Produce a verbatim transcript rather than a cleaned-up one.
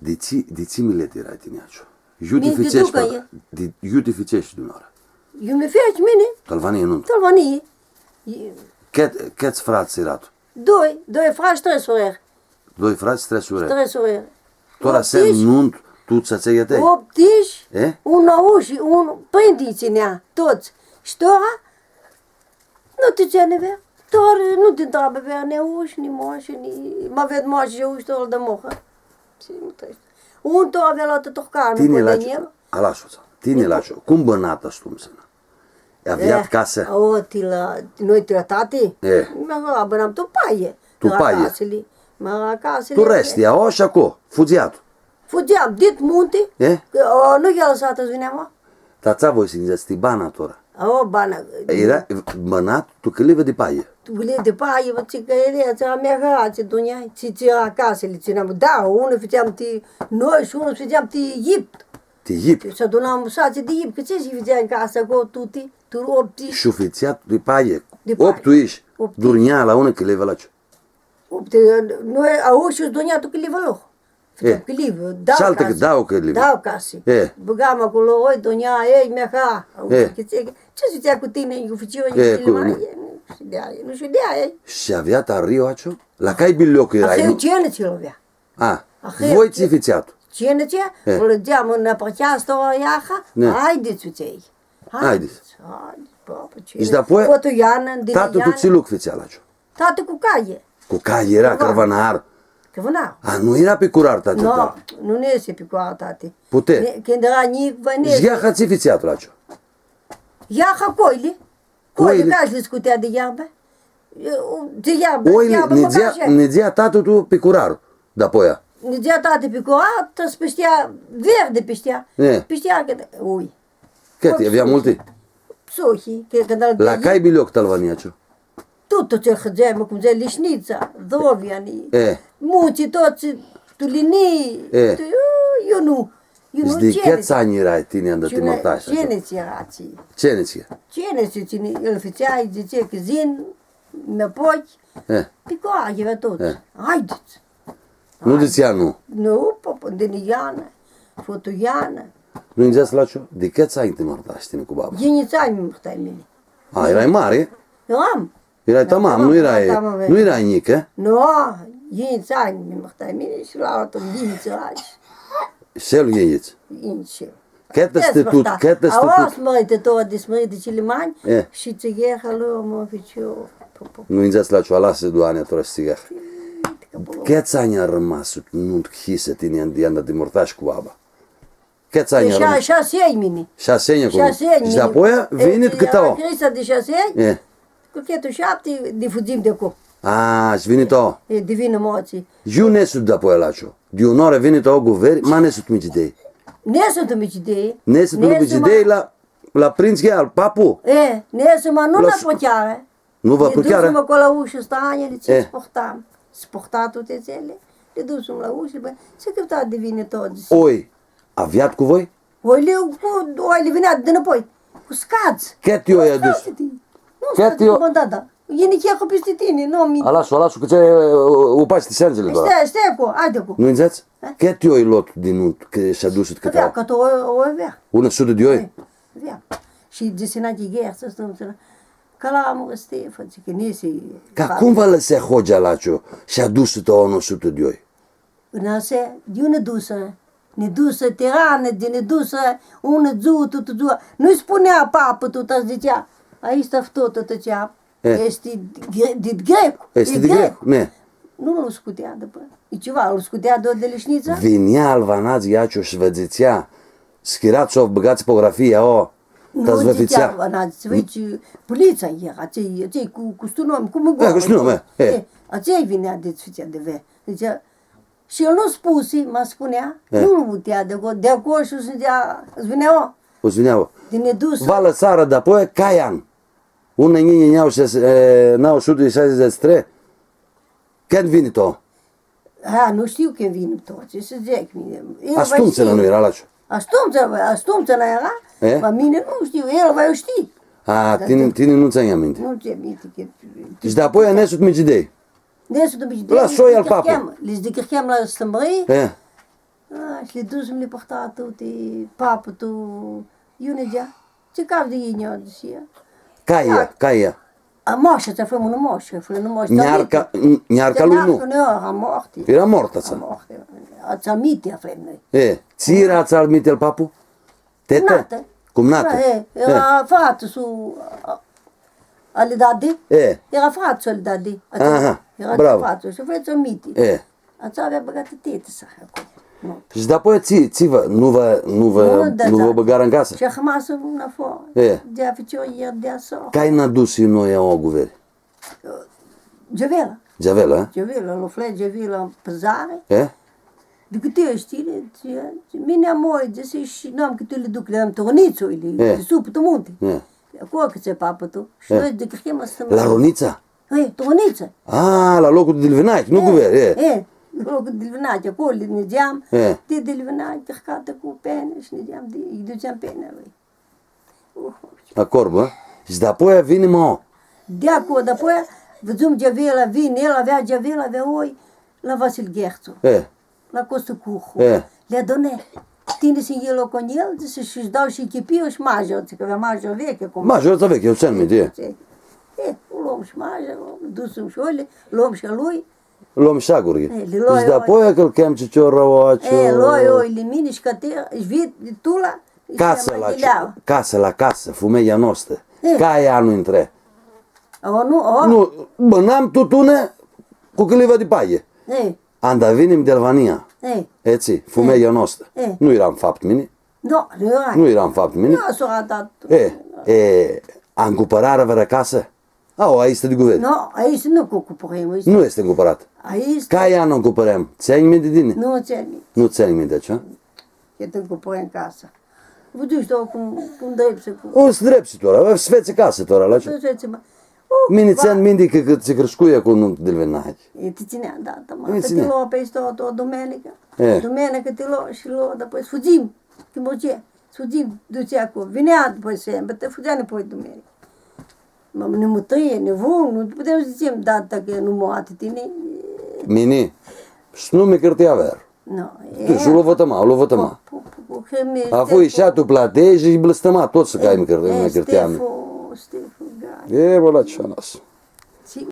Di tsi, di tsi mileti erai tini atsea? Iu ti fitseshi, di, iu ti fitseshi di unãoarã? Iu mi feci mini? Tu Albanii, nu? Tu Albanii. Cãts frats earats? Doi, doi frats, trei sureri. Doi frats, trei sureri. Trei sureri. Tora s-nuntu, tu tsi tsi earai? Optish, un aush, un pãrintsã tsãnea, tuts. Shi tora, nu ti tsãni ver. Tora nu ti ntreabã ver ni aush, ni moashi, ni, ma ved moashi shi aush, tora di moha. Tsi nu treshti. Un tora avea loatã turcanã. Tini la Daniel. Alasã-u, tini la, cum bãnat astumtsina? Avea casã? O, ti la, noi ti la tati? E. Ma, bãnam tu paie. Tu paie. Casili. Ma, casili. Tu resti, aoa shi aclo, fudzea. Fudzeam dit munti, e? Cã, o, nu eara s-vinea, ma. Dar tsi voi s-nji dzãts, ti bana tora? O, bana. Eara bãnat tu cãlivã di paie. Tu cãlivã di paie, ma, tsi cã eara, tsi mea, tsi dunjai, tsi, tsi acasã li tsãneam. Da, unã fudzeam ti noi shi unã fudzeam ti ipt. Ti ipt. Shi adunam satsi di ipt, cã tsi s-fudzeam tu casã aclo tuti, tu opti. Shi fudzeam di paie. Di paie. Optu ish. Opti. Durnjea la unã cãlivã la tsi? Opti, noi, aush shi durnjea tu cãlivã lor. Fudzeam cãlivã, dauã casi. Shi altã dauã cãlivã. Dauã casi. E. Bãgam aclo, oi, durnjea, ei, meha. E. Tsi, tsi fudzeam cu tini, cu ficiorlji, cu cãlivã, e, nu shidea, e, nu shidea, e. Shi avea tari atsea? La cai bilioc eara? Ashi, nu? Tsi nu tsi avea. A, voi tsi fitseat? Tsi nu tsi? E. Lã dzãtseam, nã apãrcheam, sto, iaha, haidits, fitseai. Haidits. Haidits, papa, tsi. Shi dapoaia, tatã tu tsi loc fitsea la tsi? Tatã cu caie. Cu caie eara, cãrvãnar. Cãrvãnar. A, nu eara picurar, tati, tati? Nu, nu eara picurar, tati. Pute. Cãndu eara njic, va nã... Shi iaha tsi fitsea la tsi? Iaha coili. Coili, ca s-li scutea di iarbã? Di iarbã, oili, iarbã, nidzea, nidzea tatã tu picurar, dapoaia. Nidzea tatã picurar, ta s-pishtea, verdi pishtea. E. Pishtea cã, ui. Cãti, avea multi? Psuhi, cã, cã... La cai bilioc tu Albania, tsi? Tutã tsi hãdzem, cum dzãc, Lishnitsa, Dovia, ni, e, Mutsi, tuts, tu Linii, e, tu, eu, eu nu. Shi di cãts anj earai tini anda ti mãrtash? Tsi nu tsi eara, tsi? Tsi nu tsi? Tsi nu tsi, tsi nu, el fitsea, dzãtsea cã dzãc, nãpoi, e, picoa, eara tut. E. Haidits. Nu dzãtsea nu. Nu, papa, di Iana, fotu Iana. Nu-nj dzãts, Laciu, di cãts anj ti mãrtash tini cu baba? Yinghits anj mi mãrtai mini. A, earai mari? Eu am. Earai tamam, nu earai, nu earai njicã? Nu, yinghits anj mi mãrtai mini shi la altu yinghits anj. Shi el yinghits? Yinghits shi el. Cãt easti tut, cãt easti tut? Aoa s-mãritã, tu di s-mãritã cilimeanj, e, shi tsigãrlu, mã, ficior. Nu-nj dzãts, Laciu, alasã doanea, tora shi tsigãrlu. Cãts anj armashu, nu-nj hisi tini, anda ti mãrtash cu baba? Cãts anj armashu? Shasi anj mini. Shasi anj aclo. Shasi anj mini. Shi dapoaia vini cãtã? Crisa di shasi anj, e, cu cãtã shapti di fudzim di aclo. A, shi vini tu? E, di vini motsi. Iu neshu dapoaia, Laciu? Di unãoarã vini tu guvern, ma neshu tu Migidei. Neshu tu Migidei. Neshu tu Migidei la, la printslu al papu? E, neshu, ma nu la pãchearã. Nu va pãchearã? Li dusum aclo la ushã, stãnjili, tsi s-puhtam. S-puhta tuti atseli. Li dusum la ushã, bã, tsi cãfta di vini tu, dzãsi. Oi, aveat cu voi? Oili cu, oili vinea dinãpoi. Cu scadz. Cãti oi adush? Nu, scadz, cu bãndada. Yini chirlu pisti tini, nu, mi... Alasã-u, alasã-u, cã tsi, u, u pash ti sãndzili, doar. Stai, stai cu, haide cu. Nu-nj dzãts? Cãti oi lot di nuntu, cã s-adush cãtã? Avea, cãtã oi, oi avea. Unã sutã di oi? Avea. Shi dzãsi, na, chi gheatsã, stãm, stãm. Cã la amurã Stefa, dzãc, cã nisi... Ca cum va lãsea Hogea Laciu shi adusi tu unã sutã di oi? Nãsi, di unã dusã? Nã dusã, tiranã, di nã dusã, unã dzuã, tutã dzua. Nu-lj spunea papã, tutã dzãtsea, aestã ftotu, dzãtsea, easti di, di grec. Easti di grec, ne. Nu lu scutea dupã. E tsiva, lu scutea di, di Lishnitsa? Vinea alvanadz, Laciu, shi vã dzãtsea, schirats-u, bãgats tipografia, o, ta s-vã fitsea. Nu dzãtsea alvanadz, dzãtsi, pulitsa eara, atselj, atselj cu, cu stu nom, cu mãgoarã. E, cu stu nom, e, e. E, atselj vinea di s-fitsea di ve. Dzãtsea, shi el nu spusi, ma spunea, nu lu putea di aclo, di aclo shi s-vinea, s-vinea, o. U s-vinea, o. Di nã dusã. Va lãsarã dapoaia, cai an? Unã njilji nauã sutã, e, nauã sutã shaidzãts shi trei? Cãndu vini tu? A, nu shtiu cãndu vini tu, tsi s-dzãc mini. Astumtsina nu eara, Laciu? Astumtsina, astumtsina eara, ma mini nu shtiu, el va shtii. A, tini, tini nu tsã ai aminti. Nu tsã ai aminti cã... Shi dapoaia neshu tu Migidei. Neshu tu Migidei. La soi al papu. Li s-dicãrchem la Stãmbrei. E. Shi li dusim, li pãrta tuti, papu tu, iu nidzea. Tsi cafts di ghini, dzãtsea. Cai e, cai e? A, moashi, tsi aflãm unã moashi, aflãm unã moashi. Niarca, niarca lui nu. Niarca nu, eara morti. Eara mortã, atsea. Eara morti. Atsea Miti aflãm noi. E, tsi eara atsea Miti al papu? Tetã? Cumnatã. Cumnatã. E, eara fratlu a, a, ali dadi? E. Eara fratlu a ali dadi. Aha, bravo. Eara fratlu shi fratlu Miti. E. Atsea avea bãgatã tetã-sa aclo. Nu. Shi dapoaia tsi, tsi vã, nu vã, nu vã, nu vã bãgarã tu casã? Shi armasã nafoarã. E. Di-atsea ficiori iar di-atsea. Cai nã dusi noi aoa Guveri? Geavela. Geavela, e? Geavela, lu aflai Geavela pi zari. E? Di cãti ori shtii, dzãtsi, mini am oi, dzãtsi, shi nu am cãti li duc, li am tu Rãnitsa, li, e, li supu tu munti. E. Aclo cãtse papu tu. Shi noi di cãrchema s-, la Rãnitsa? E, tu Rãnitsa. A, la loclu di Dilvinachi, nu Guveri, e. E, loclu di Dilvinachi, aclo li nidzeam, e, di Dilvinachi, cãrcatã cu pene shi nidzeam di, lji duceam penea lui. Acordu, e? Shi dapoaia vini, ma. Di aclo, dapoaia, vidzum Geavela, vini, el avea Geavela, avea oi, la Vasil Ghertsu. E. La Costu Curcu. E. Li adunã. Tini s-yinj el cu el, dzãsi, shi-ts dau shi chipia shi major, dzãsi cã avea major vechi acum. Major, atsea vechi, eu tsãn minti, e. E, u lom shi major, u dusim shi oili, lom shi a lui. Lom shi a gurghi. E, li loi. Shi dapoaia cãlcãm ciciorlu aoa. E, loi oili mini shi cã ti, shi vii tu la, casã la, casã la casã, fumeia noastrã. E. Cai ea nu intrã? O, nu, o. Nu, bãnam tutã unã cu cãliva di paghi. E. Anda vinim di Albania. E. E tsi, fumeia noastrã. E. Nu earam faptu mini. Nu, nu earam. Nu earam faptu mini. Nu, s-u adat. E, e, ancupãrarã vãrã casã? Au, aestã di Guveri. Nu, aestã nu cu-, cumpãrãm, aestã. Nu easti ancupãratã. Aestã. Cai an ancupãrãm? Tsãnj minti tini? Nu tsãn minti. Nu tsãnj minti, atsea? Cãt ancupãrãm casã. Vã dzãc, cum, cum drepsi, cum. O, s-drepsi tora, s-featsi casã tora, la tsi? Mini tsãn minti cã, cã tsi criscui aclo, nu, di Dilvinachi. E, ti tsãnea, da, da, ma, ti lo, pi aestã, tu duminicã. E. Duminicã ti lo shi lo, dapoaia s-fudzim, ti Murcea, s-fudzim, dutsea aclo, vinea dapoaia sãmbãtã, fudzea nãpoi duminicã. Ma, nã mutãm, nã vum, nu putem s-dzãtsem, da, cã nu moati tini. Mini, s-nu mi cãrtea aver. Nu, e. Tu, shi lu vãtãma, lu vãtãma. Pu, pu, pu, pu, hãmi, a, fu, Stefu. Shi tu platei shi blãstãma, tut s-cai mi cãrtea, mi cãrtea. Stefu, Stefu, gai. E, bã, la tsi anas.